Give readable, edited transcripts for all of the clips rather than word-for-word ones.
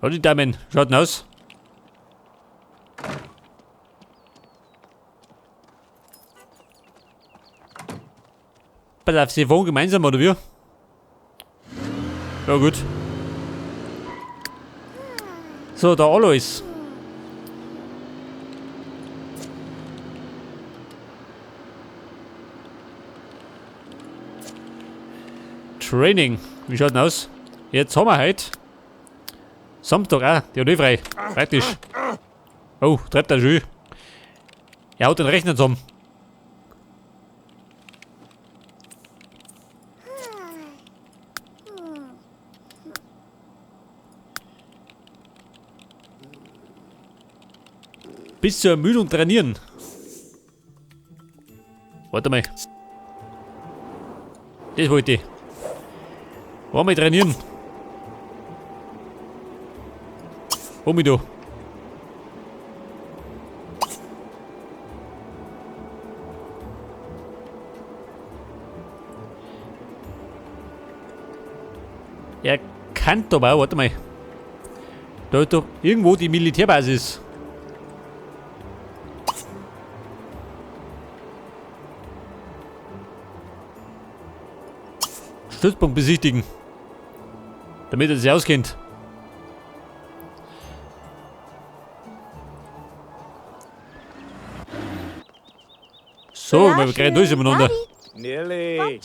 So, die Damen, schaut denn aus? Pass auf, sie wohnen gemeinsam, oder wie? Ja, gut. So, der Alois. Training. Wie schaut denn aus? Jetzt haben wir heute Samstag auch, die hat eh frei. Praktisch. Oh, treibt er schön. Er haut den Rechner zusammen. Bis zur Ermüdung trainieren. Warte mal. Das wollte ich. Wollen wir trainieren? Hol mich da. Er kann aber auch, warte mal. Da ist doch irgendwo die Militärbasis. Stützpunkt besichtigen. Damit er sich auskennt. So, wir gehen durch miteinander. Nearly.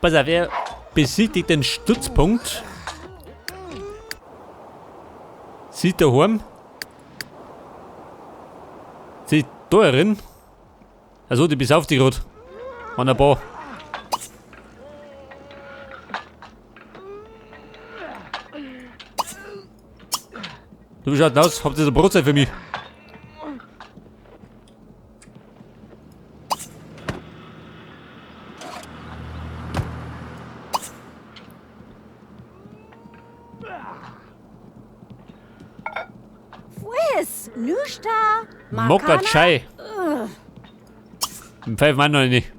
Pass auf, er besichtigt den Stützpunkt. Sieht daheim. Sieht da drin. Also die bis auf die grad. An der Bar. Du, wie schaut denn aus? Habt ihr eine Brotzeit für mich? Mokka Chai. Im Pfeifen auch noch nicht.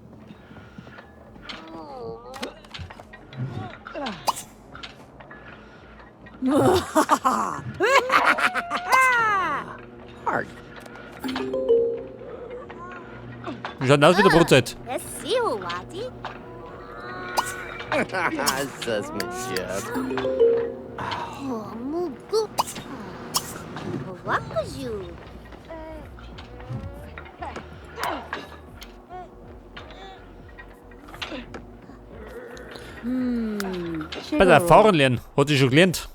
Hard. Wie schaut denn aus mit der Brotzeit? Pass auf, fahren lernen. Hat sie schon gelernt.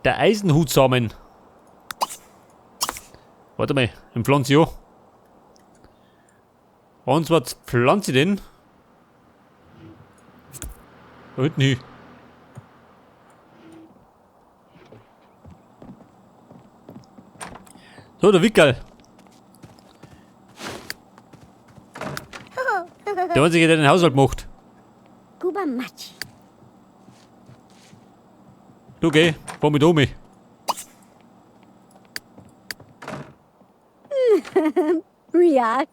Der Eisenhutsamen. Warte mal, den pflanze ich an. Und zwar pflanze ich den. Da hinten hin. So, der Wickerl. Der einzige, der den Haushalt macht. Du geh, fahr mit um. Ja.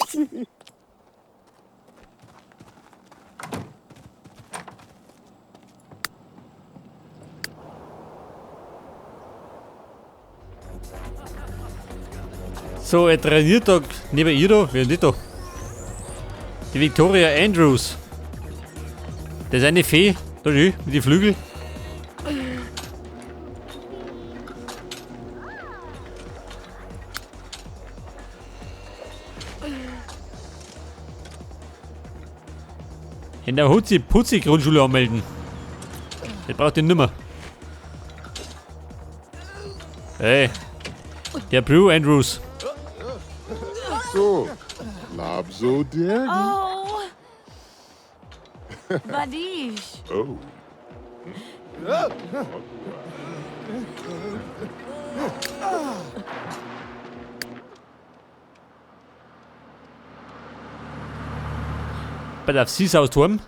So, er trainiert da neben ihr da. Wer ist denn die da? Die Victoria Andrews. Das ist eine Fee. Da ist sie, mit den Flügeln. In der Hutzi-Putzi-Grundschule anmelden. Das braucht ihr nimmer. Hey. Der Brew Andrews. So, Labso der. Oh. Badish. Oh. Bei der Seesausturm.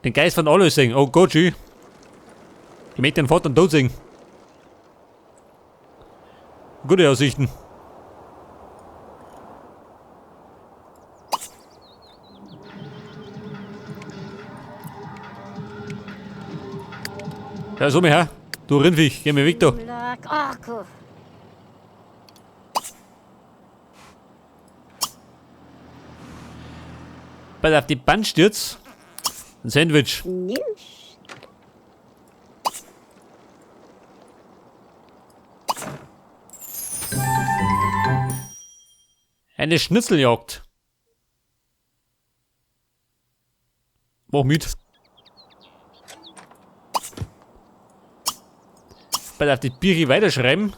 Den Geist von Alois sehen. Oh Gott, schön. Ich möchte den Vater tot sehen. Gute Aussichten. Ja, so mir her. Du Rindviech, geh mir weg da. Pass auf, die Band stürzt. Ein Sandwich. Eine Schnitzeljagd. Mach mit. Pass auf, die Biri weiterschreiben.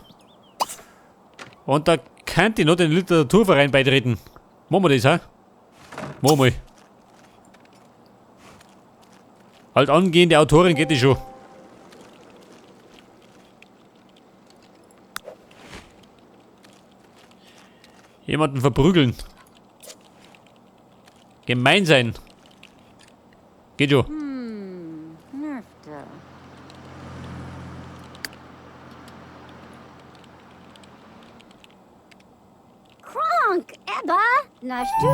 Und da kann ich noch den Literaturverein beitreten. Machen wir das, hä? Machen wir. Halt angehende Autorin geht die schon. Jemanden verprügeln. Gemein sein. Geht schon. Kronk, Ebba, Nashtu.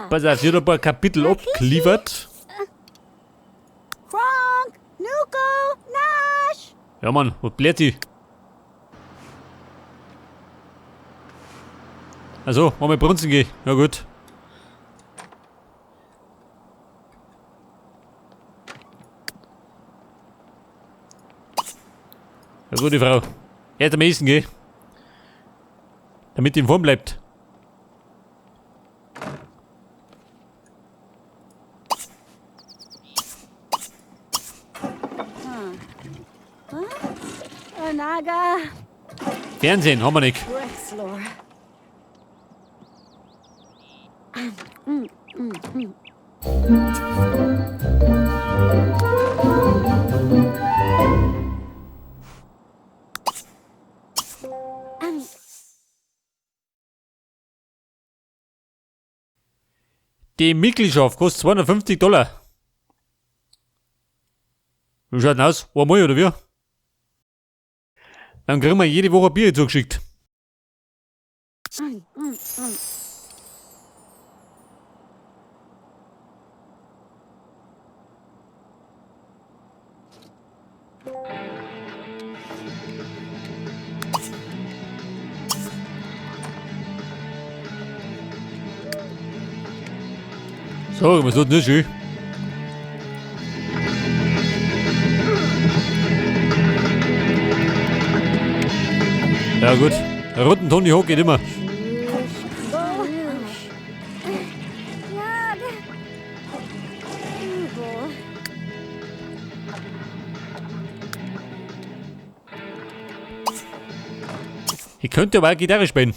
Pass auf, sie hat ein paar Kapitel abgeliefert. Kronk, Nuko, Nash. Ja Mann, was blärt sie? Also, wollen wir brunzen gehen? Ja gut. Ja, gute Frau. Erst am ehesten geh. Damit die in Form bleibt. Naga. Fernsehen haben wir nicht. Die Mitgliedschaft kostet $250. Wie schaut denn aus? Einmal oder wie? Dann kriegen wir jede Woche Bier zugeschickt. So, was tut denn das schön? Ja gut, der roten Tony Hawk geht immer. Ich könnte aber auch Gitarre spielen.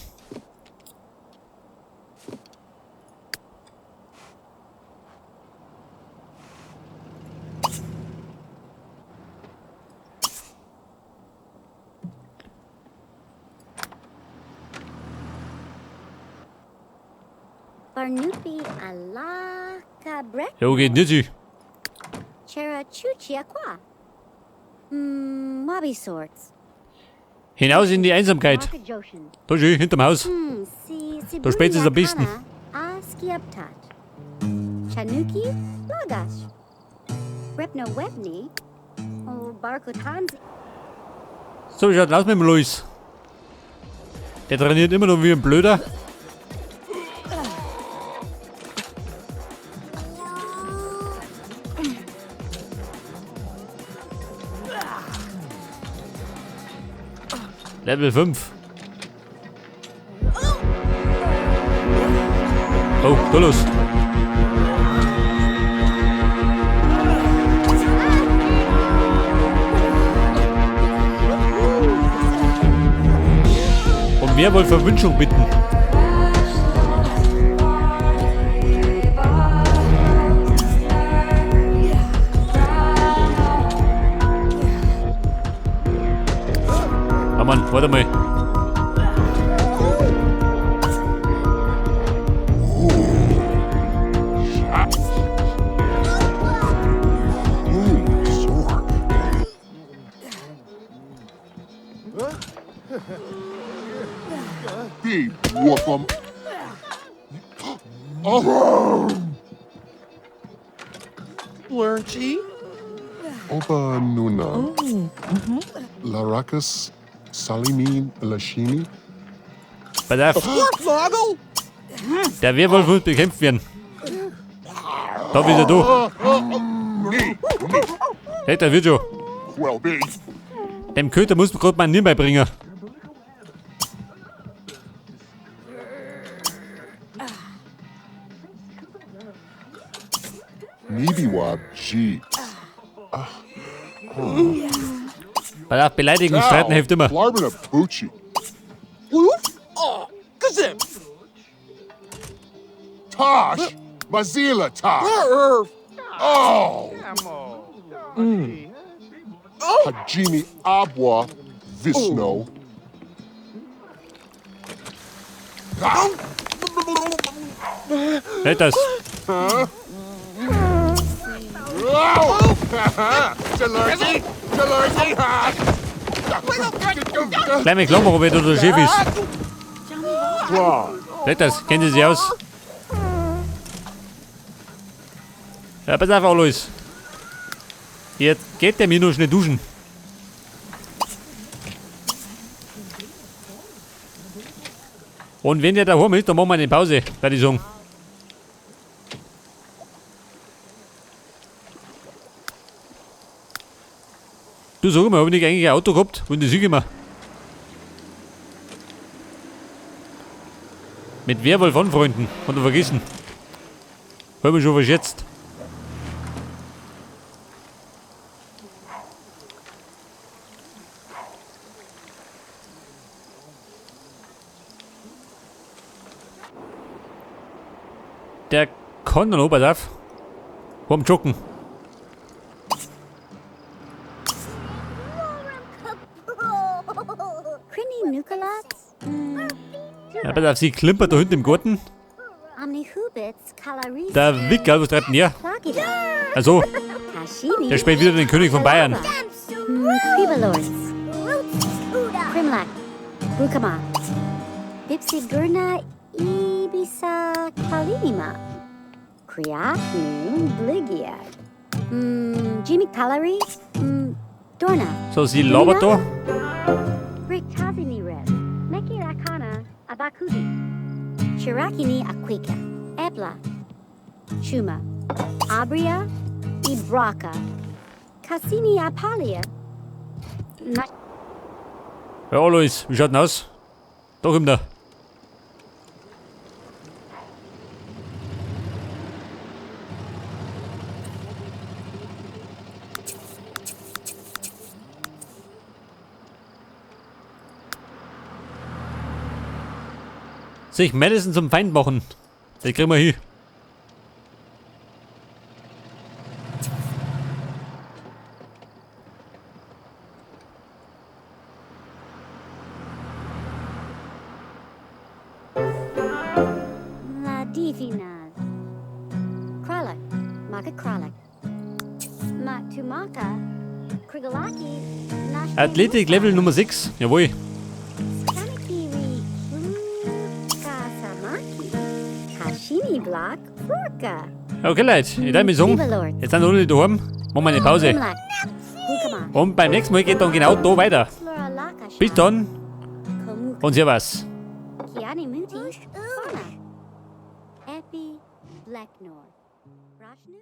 Jo, geht nicht. Hinaus in die Einsamkeit. Da schön, hinterm Haus. Da spielt es am besten. Chanuki Lagash. Repno Webni. O Barkotanzi. So, wie schaut denn aus mit dem Luis? Der trainiert immer noch wie ein Blöder. Level 5. Oh, da los. Und wer wohl Verwünschung bitten? Ah Mann, warte mal. Oh. Lurchy. Oba Nuna. Larakas Salimin Lashini. Pass auf. Der Werwolf muss bekämpft werden. Da wieder du. Hey, der wird schon. Dem Köter muss man gerade mal Nieren beibringen. Nibiwab G. Pass auf, beleidigen, streiten hilft immer. Tosh. Mazila Tosh. Oh. Hajimi Abwa Visno. Nicht das. Gleich mit Klammer, wer da der Chef ist. Nicht das, kennen Sie sich aus? Ja, pass auf, Alois. Jetzt geht der mir noch schnell duschen. Und wenn der daheim ist, dann machen wir eine Pause, würde ich sagen. Du sag mal, hab ich nicht eigentlich ein Auto gehabt? Wo denn das hingekommen? Mit Werwolf anfreunden, hat er vergessen. Hab ich schon verschätzt. Der kann dann oben drauf. Beim Joggen. Ja, pass auf, sie klimpert da hinten im Garten. Der Wickerl, was treibt denn der? Also, der spielt wieder den König von Bayern. So, sie labert da. Shirakini Aquika, Ebla, Shuma, Abria, Ibraka, Cassini Apalia. Ja, Alois, wie schaut denn aus? Doch ihm da. Sich Madison zum Feind machen. Das kriegen wir hin. La Divinas. Kralak, Maka Kralak. Matumaka, Krigalaki, Athletik Level Nummer 6. Jawohl. Block Rurka. Okay, Leute, ich darf mich sagen, jetzt sind alle daheim. Machen wir eine Pause. Und beim nächsten Mal geht dann genau da weiter. Bis dann und servus. Kiani Muti, Fauna. Epi Blacknor. Rashnu?